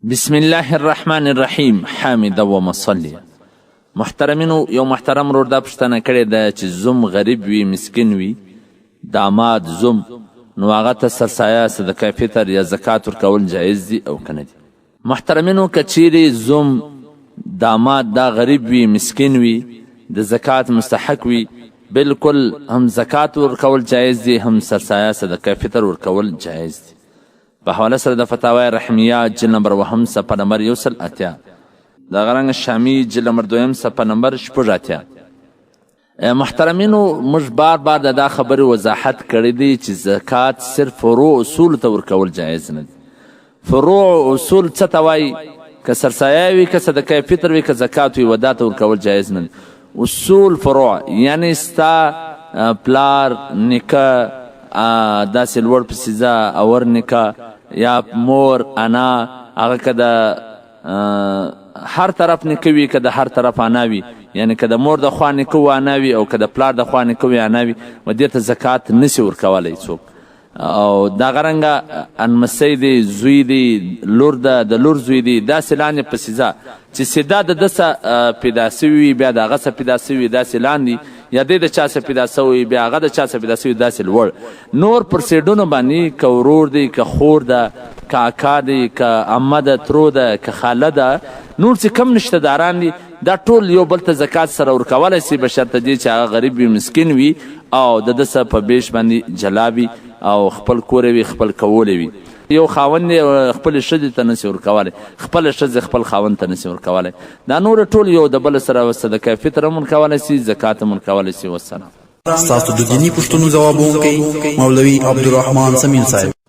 بسم الله الرحمن الرحیم حامد و مصلی. محترمینو، یو محترم ورور دا پوښتنه کړې ده چې زوم غریب وي، مسکین وي، داماد زوم، نو هغه ته سرسایه، صدقه فطر یا زکات ورکول جایز دي او که نه دي؟ محترمینو، که چیرې زوم داماد دا غریب وي، مسکین وي، د زکات مستحق وي، بالکل هم زکات ورکول جایز دي، هم سرسایه، صدقه فطر ورکول جایز دي. په حواله سره د فتاوی رحمیه جلد نمبر 8 صفحه نمبر 180، دغه رنګ شامی جلد نمبر 2 صفحه نمبر 86. محترمینو، موږ بار بار د دا خبرې وضاحت کړی دی چې زکات صرف فروع اصول ته ورکول جایز نه دي. فروع اصول څه ته وایي؟ که سرسایه وي، که صدقه فطر وي، که زکات وي، ودا ته ورکول جایز نه دي. اصول فروع یعنی ستا پلار، نیکه، داسې لوړ پسې ځه، اور نیکه یا مور، انا، هغه که د هر طرف نیکه وي، که د هر طرف انا وي، یعنی که د مور د خوا نیکه و انا وي او که د پلار د خوا نیکه وي انا وي، و دې ته زکات نسي ورکولی څوک. او دغه رنګه انمسی دی، زوی دی، لور ده، د لور زوی دی، داسې لاندې پسې ځه چې سیده د ده څه پیدا سوي وي، بیا د هغه څه پیدا سوي وي، داسې لاندې یا دی د چا څه پیدا سوی، بیا هغه د چا څه پیدا سوي، داسې لوړ نور پر سیډونو باندې، که ورور دی، که خور ده، که اکا دی، که عمه ده، ترو ده، که خاله ده، نور چې کم رشته داران دي، دا ټول یو بل ته زکات سره ورکولی سي، به شرط دې چې هغه غریب وي، مسکین وي او د ده څه په بیش باندې جلا وي او خپل کور وي، خپل کولی وي. یو خاوند دی، خپلې ښځې ته نسي ورکولی، خپله ښځې خپل خاوند ته نسي ورکولی. دا نور ټول یو د بل سره صدقه فطر هم ورکولی سي، زکات هم ورکولی سي. والسلام. ستاسو د دیني پوښتنو ځوابوونکی مولوي عبدالرحمن صمیم صاحب.